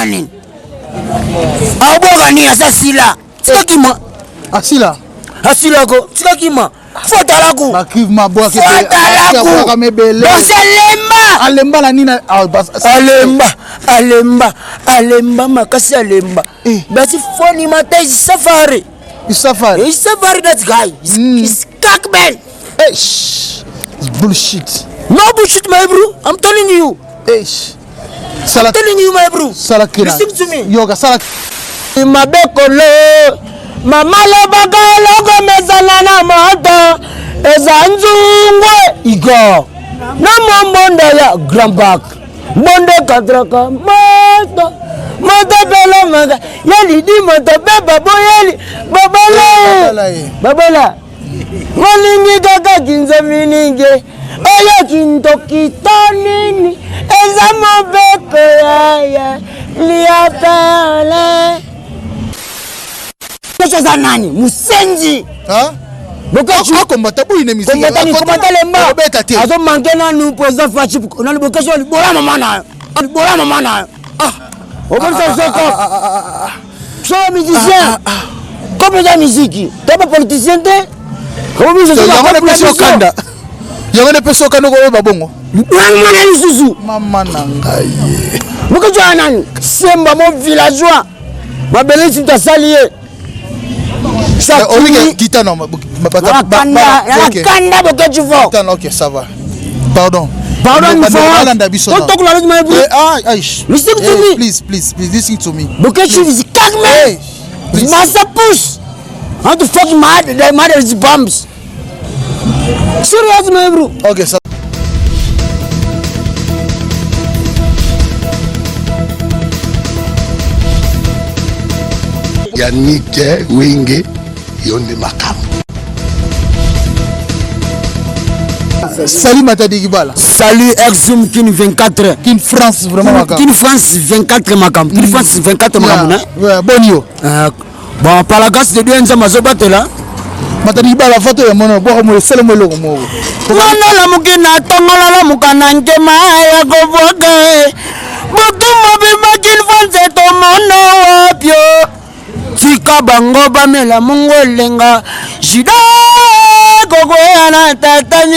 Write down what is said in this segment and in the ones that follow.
Abwaka nini? Abwaka nini? Aza sila. Tika kima. Asila. Asila ko. Tika kima. Fotalaku. Fotalaku. Basi alemba. Alemba na nini? Ah, alemba, alemba, alemba makasi alemba. Eh. Basi foni mata is safari. Is safari. Is safari that guy. Is, mm. is cockman. Hey, shh. It's bullshit. No bullshit my bro. I'm telling you. Hey. Shh. Sala, I'm telling you my bro. Sala kina. Listen to me. Yoga sala. Mabekolo. Mama lobaka eloko mesana na moto eza nzungwe igo na mombonda ya grand bac mbonde katraka moto moto pelamaka ya lidi moto mpe baboyeli babola babola Molingi kaka kinzamininge oyo kindoki to nini eza mobeko yaya lia perle nyonso eza nani musenzi akombata boyi na mizikombata lemba azomanke nanu président faci nanu bokesho libola mama na yo libola mama na yo okomisa zoko So musicien. Comme eza musique. To ba politicien te. Comme biso yango na pesi okanda. Yango na pesi okanda koyeba bongo. Mwana lisusu. Mama na ngai. Mokojo nani? Semba mon villageois. Mabele nti asali ye. Olike kita non. Kanda boketu fort. Kita ok ça va. Pardon. Pardon, Balanda biso. Don't talk like my bro. Ah, aish. Listen to me. Please, please, please listen to me. Boketu is kagme. Massa push. How the fuck mad? The mother is bombs. Serious, my bro. Okay, so Yannick Wenge yo nde makambo. Salut Matadi Kibala. Salut Exum Kin 24. Kin France vraiment makambo. Kin France 24 makambo. Kin France 24 makambo na. Ouais, bon yo. Bon par la grâce de Dieu Nzambe azobatela. Matadi Kibala foto ya mono bwaka mo sele mo eloko moko. Mwana lamuki na tongo lalamuka na nkema ya kobwaka butu mobimba Kin France tomona wapio. Tika bango bamela mungu elenga juda kokwea na tatami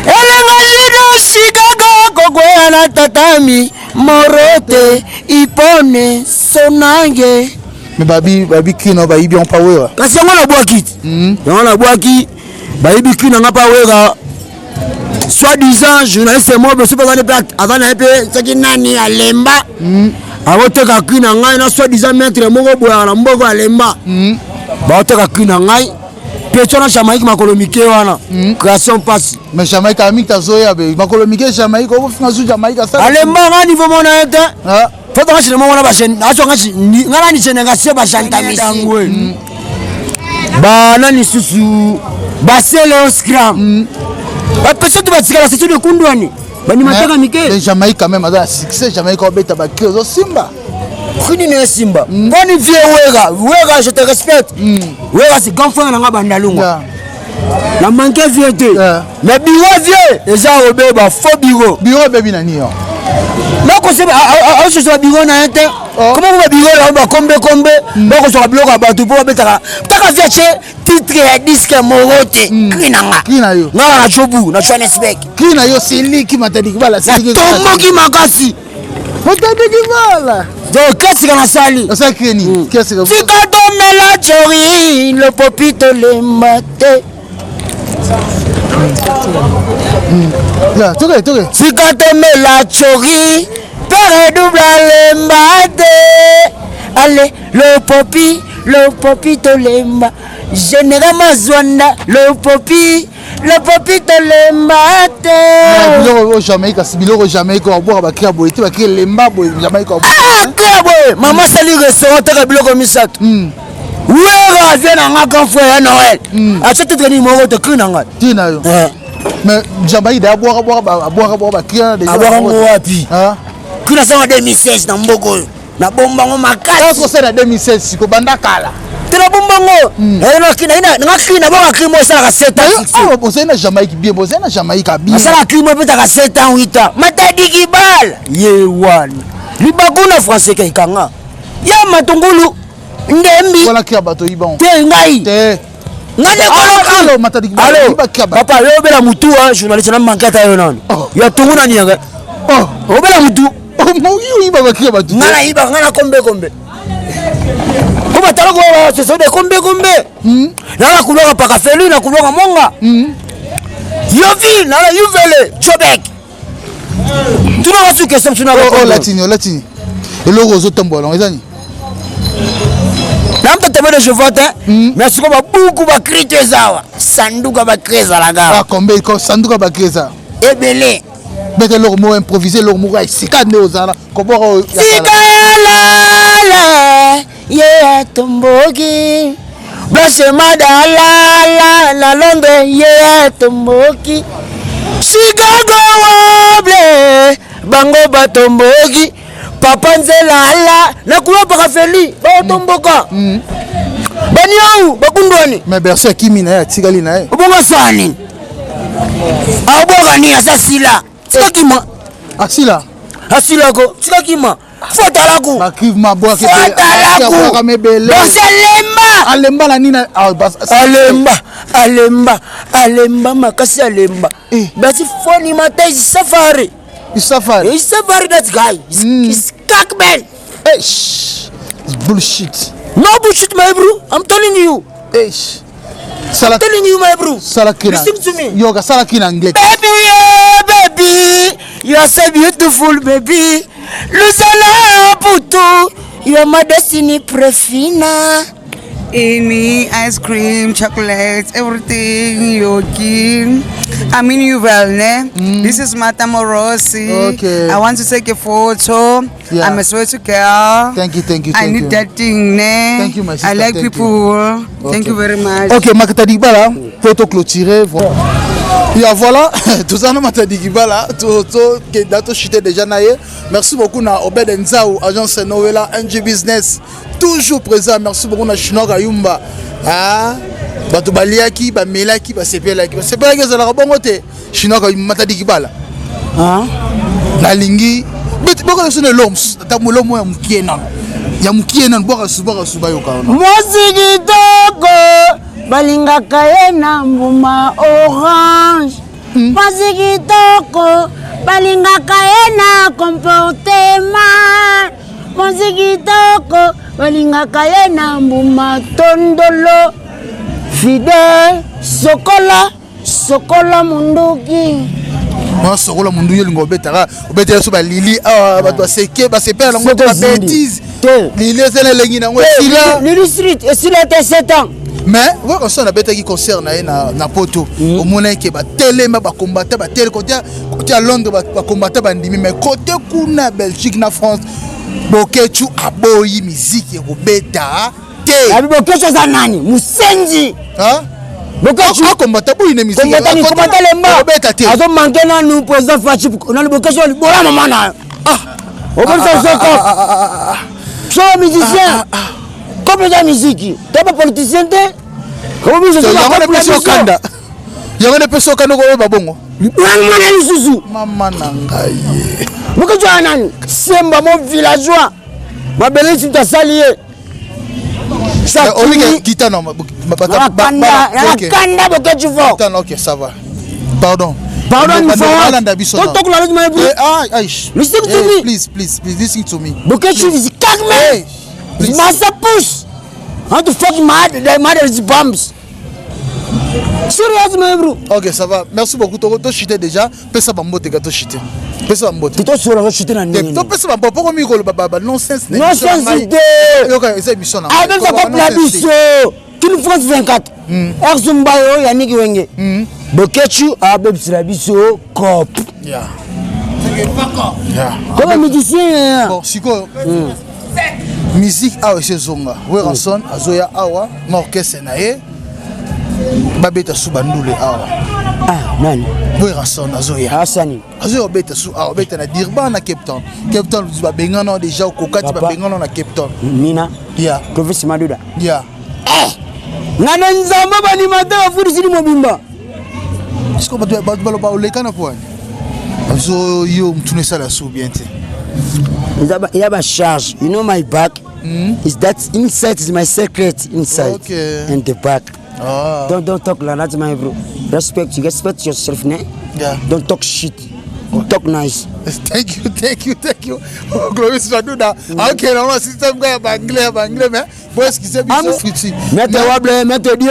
elenga juda chicago kokwea na tatami morote ipone sonange me babi babi kino bayibi yango mpa wera kasi yango nabwaki yango nabwaki bayibi kino nga mpa wera soit disant journaliste moko boso mpe aza na ye mpe soki nani alemba akoteka cri na ngai na soit disant maître moko boyaka na mboko alemba baoteka cri na ngai petio na jamaïque makolo mike wana création mpasi mais jamaïque amiki azoya be makolo mike jamaïque okofinga zu jamaïque alemba nga niveau mona ye te Faut pas que mona ba jeune, azo nga nga nani génération ba gentamisi. Ba nani susu ba sele scram. Ba pesa tu ba tikala c'est de kundwani. Ba ni mataka mike. Mais Jamaïque quand même aza succès Jamaïque obeta ba cri ozo simba. Cri ni simba. Boni vieux Wera, Wera je te respecte. Wera c'est grand frère na nga bandalunga. Na manque vieux te. Mais bureau vieux eza obeba faux bureau. Bureau ebebi na nini? Nakosoba bureau na ye te. Comment ba bureau na bakombe kombe bakosoka biloko ya bato mpo babetaka taka vieux atie titre ya disque moro te cri na nga. Cri na yo. Nga na Jobu na Johannesburg. Cri na yo siliki Matadi Kibala siliki. Natomboki makasi. Matadi Kibala. Donc kesika nasali. Osali cri nini? Kesika. Tika tomela jori lopopi tolemba te. Toke toke. Tika tomela chori pere double alemba te. Allez, lopopi, lopopi tolemba. Général Mazwanda, lopopi, lopopi tolemba te. Biloko oyo Jamaïque kasi biloko Jamaïque babwaka bakri ya boye te bakri elemba boye Jamaïque. Ah, kri ya boye. Mama asali restaurant teka biloko misato. Wera vie na nga grand frère ya Noël. Atie titre nini moko te cri na nga. Cri na yo. Mais Jamaïque da abwaka bwaka abwaka bwaka ba cri na déjà. Abwaka ngo wapi? Cri na sanga 2016 na mboka oyo. Na bomba ngo makasi. Est-ce que c'est na 2016 siko banda kala? Te na bomba ngo. Na cri na nga cri na bwaka cri mo esalaka 7 ans. Ah bozali na Jamaïque bien, bozali na Jamaïque bien. Asala cri mo epetaka 7 ans 8 ans. Matadi Kibala. Ye wana. Libaku na français kaikanga. Ya matungulu ndembi. Wana kia bato yiba. Te ngai. Te. Nga nde Alo matadi Alo. Papa yo bela mutu hein journaliste na manque ata yo nanu. Oh. Ya tungu na nianga. Oh. Obela mutu. Oh, moyi oyiba bakia bato. Nga na yiba nga na kombe kombe. Ko batala ko ce sont des kombe kombe. Na na kulwaka pakafelu na kulwaka monga. Yovi na na yuvele chobek. Tuna basu question tuna Oh, ba. oh, latini, oh, latini. Eloko ozotambola nango eza nini? Na mta témoin de Jéhovah te. Mais siko ba buku ba cri te zawa. Sanduka ba cri ezalaka. Ah, kombe, ko sanduka bakri eza. Ebele. Beta eloko moko improvise, eloko moko ya esika nde ozala kobwaka oyo ya kala. Sika ya lala ye atomboki Blanche Madalala na Londres ye atomboki Chicago wable bango batomboki Papa Nzelala na kulopaka Feli baotomboka Baniau bakundwani Mais Bercy akimi na ye, atikali na ye. Obonga sani abwaka nini aza sila tika kima Asila. asilako tika kima fotalaku Bakrive mabwaka fotalaku mebele. Bercy alemba Alemba na nini? Ah, alemba alemba alemba makasi alemba Eh. Bercy foni mata is safari Safari. Is safari that guy is cockman. Hey, shh. It's bullshit. No bullshit, my bro, I'm telling you. Hey, shh. Sala I'm telling you, my bro. sala kina. Listen to me. Yoka sala kina anglais. Baby, yeah, baby, you are so beautiful, baby. Luzala Putu, you are my destiny, Prefina. Amy, ice cream, chocolates, everything. Yoki. I'm in Uval, ne? This is Marta Morosi. Okay. I want to take a photo. Yeah. I'm a sweater girl. Thank you, thank you, I thank need you. that thing, ne? Thank you, my sister, I like thank you. people. Thank Okay. you very much. Ok, Matadi Kibala, photo clôturée. Voilà. Ya voilà, tout ça, Matadi Kibala, tout tout qui date chuté déjà na ye. Merci beaucoup na Obed Nzau, agence Noela NG Business, toujours présent. Merci beaucoup na Chinois Kayumba. Ah, bato baliaki, bamelaki, basepelaki. Basepelaki ezalaka bongo te. Chinois Kayumba Matadi Kibala. Hein? Nalingi boko biso na eloko mosusu ata molomo ya mokie nano ya mokie nano bwaka su bwaka su bayoka wana Mwasi kitoko balingaka ye na mbuma orange. Mwasi kitoko balingaka ye na comportement. Mwasi kitoko balingaka ye na mbuma tondolo. Fidèle sokola sokola munduki. Mwa sokola mundu yo olinga obetaka obetela so balili awa bato baseke basepela nango Soki ba ozindi. bêtise Te. lili eza na elengi nango esila Lili Street esila te 7 ans. Mais Werrason abetaki concert na ye na poto, omonaki ke batelema bakombata batele kote kote ya Londres, bakombata bandimi, mais kote kuna Belgique na France, Boketshu aboyi miziki ekobeta te. Abi Boketshu aza nani? Musenzi. Hein? Boketshu akombata boyi na miziki Kombata ni kombata lemba. obeta te. Azo manquer nanu président Fatshi nanu Boketshu libola mama na yo. Ah. Obomisa soko. So musicien. Comme eza musique. To ba politicien te. Comme biso so Yango ba nde pesi okanda, yango nde pesi okanda okoyeba bongo. Mwana lisusu. Mama na ngai ye. Boketshu ya nani? Semba mo villageois. Mabele si tasali ye. Olike kita na Nakanda Boketshu fort. Kita, ok, ça va, pardon. Pardon, Bando- il faut. balanda biso Don't na. talk like my bro. Eh, ah, aish. Listen to Eh, me. Please, please, please listen to me. Boketshu is cock man. Hey, please. Massa push. How to fuck mad the mother is bombs. Serious my bro. Ok, ça va, merci beaucoup. Toshite déjà, pesa bambote ka toshite, pesa bambote. Tuto solo ngo shite na Te, nini? topesa bambote poko mingi koloba ba nonsense na émission na Nonsense ngai. te. Yoka eza émission na Ah ngai. même ça Koloba peuple la nonsense te. biso. Kin France 24. Erzumba yo Yannick Wenge. Boketshu abebisela biso cop. Comme musicien. Bon, sikoyo musique awa esi ezonga. Werrason azoya awa na orchestre na ye, babeta su bandule awa. Ah nani? Werrason azoya. Asani. Azoya obeta su awa, obeta na Durban na Cape Town. Cape Town babengana déjà, okokati. Papa. Babengana na Cape Town. Mina. Ya. Clovis Maduda. Ya. Ngana nzamba banimata bafurisili mobimba. Sikoyo bato baloba oleka na poani azo yo mutuna esala su bien te. Eza ba charge. You know my back? Is that inside is my secret inside. Okay. And the back. Ah. Don't talk like that, my bro. Respect, respect yourself, ne? Yeah. Don't talk shit. Talk nice. Thank you, thank you, thank you. Clovis Maduda. Ok, na système ya ba anglais, ya ba anglais mais bo excusez biso fruiti. Maître Wable, Maître Dieu.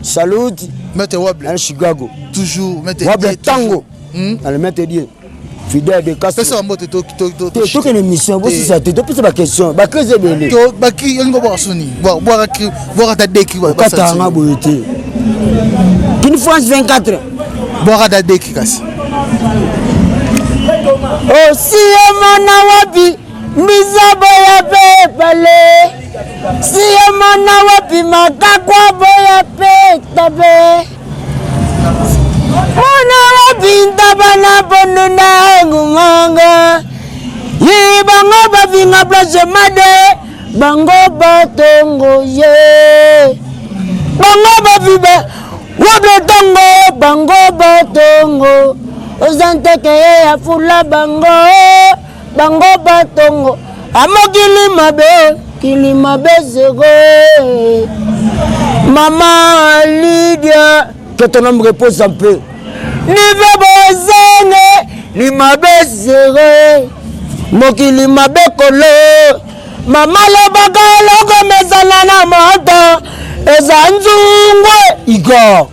Salut. Maître Wable. À Chicago. Toujours Maître Wable Tango. Allez Maître Dieu. Fidèle de Castro. Pesa mbote to to to. To kene mission bo sisa te to pesa ba question ba crise ebele. To ba ki olingo bwaka soni. Bwa bwaka ki bwaka ta deki ba. Kata nga boye te. Kin France 24. Bwaka ta deki kasi. Osiyemona wapi mbizabo ya pepale siyemona wapi makakwa boya pe tabe mona wapi ntaba na pondu na ngumanga yi bango bafinga place made bango batongo ye bango bafiba wapi tongo bango batongo oza nteke ye ya fula bango bango batongo amokili mabe kili mabe zero mama Lydia que ton homme repose en paix nive bozenge limabe zero mokili mabe kolo mama lobaka eloko mesana na moto eza nzungwe igor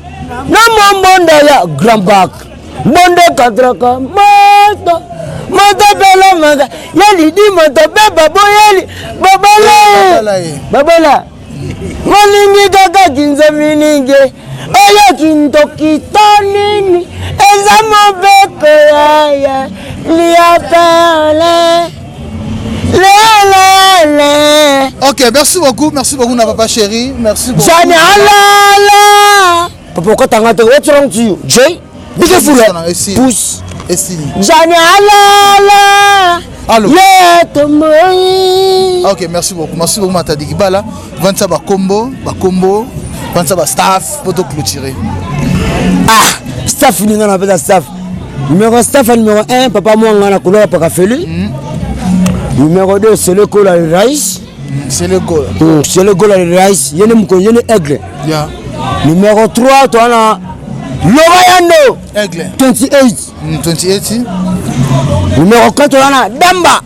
na mombonda ya grand bac bonde katraka moto moto pelomaka ya lidi moto mpe baboyeli babola babola molingi kaka kinzambi ninge oyo kindoki to nini eza mobeko yaya liapele lelele. Ok, merci beaucoup, merci beaucoup na papa chéri, merci beaucoup. Jani alala. Papa okatanga te, what's wrong to you? Jay, be careful. Pousse. Esili. Jani alala. Allô. Yeah, tomoi. Ok, merci beaucoup. Merci beaucoup Matadi Kibala. Vansa ba combo, ba combo, vansa ba staff pour te clôturer. Ah, staff ninga na pesa staff. Numéro staff numéro 1 papa mwanga na couleur paka feli. Numéro 2 c'est le cola rice. C'est le goal. C'est le goal rice, yene mko yene aigle. Yeah. Numéro 3 toi na Lorayando Aigle. 28. 28. Numéro 4 toi na Damba.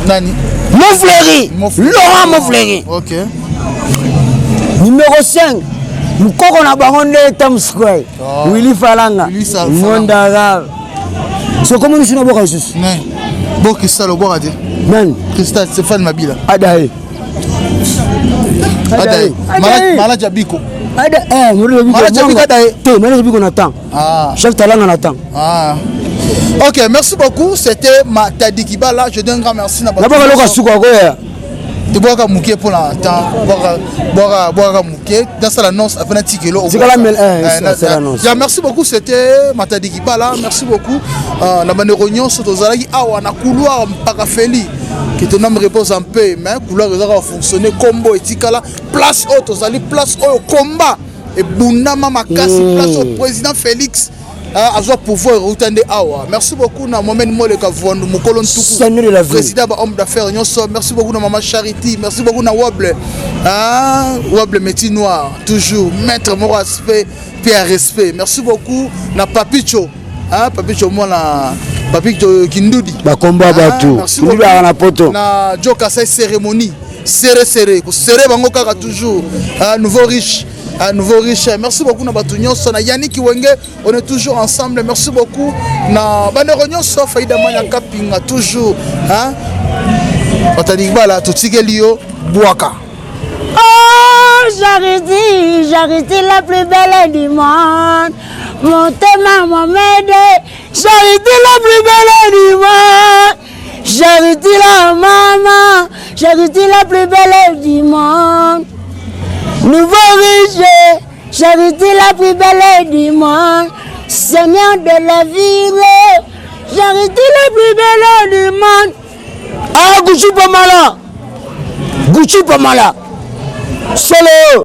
Nani? Montfleury. Laurent Montfleury. Ok. Numéro 5 mukoko na bango nde Times Square. Oh. Willy Falanga. Monde arabe. So comment nous boka lisusu? Bo Cristal obwaka te. Nani? Cristal Stéphane Mabila. Adaye. Adaye. Malade ya biko. Ada eh Malade ya biko adaye. Te malade ya biko na temps. Ah. Chef Talanga na temps. Ah. Ok, merci beaucoup. C'était Matadi Kibala. Je donne un grand merci. Na baka loka suka koya. Tobwaka moke mpona temps bwaka moke nasala annonce afin natikelo ya merci beaucoup. C'était Matadi Kibala. Merci beaucoup na bandeko nyonso tozalaki awa na couloir mpaka Feli que ton homme repose en paix, mais couloir ezaka fonctionner kombo etikala place oyo tozali, place oyo combat ebundama makasi, place oyo président Félix azwa pouvoir euta nde awa. Merci beaucoup na Mohamed Moleka Vwandu mokolo ntuku, président ba homme d'affaires nyonso. Merci beaucoup na mama Charity. Merci beaucoup na Wable, Wable métier noir, toujours maître moko aspect pe ya respect. Merci beaucoup na Papicho, Papicho mwana Papicho Kindudi bakombo ya bato Kindudi aka na poto na Jo Kasai cérémonie serré serré ko serré bango kaka toujours, nouveau riche, un nouveau riche. Merci beaucoup na bato nyonso na Yannick Wenge, on est toujours ensemble. Merci beaucoup na bandeko nyonso Faida Manya Kapinga toujours, hein. Matadi Kibala totikeli yo bwaka. Oh, Charity, Charity la plus belle du monde. Motema Mohamed, Charity la plus belle du monde. Charity la maman, Charity la plus belle du monde. Nouveau riche, Charity la plus belle du monde. Seigneur de la ville, Charity la plus belle du monde. Ah, Gucci Pamala, Gucci Pamala, solo.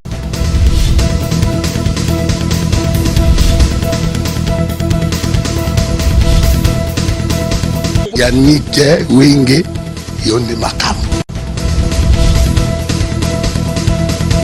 Yannick Wenge yo nde makambo.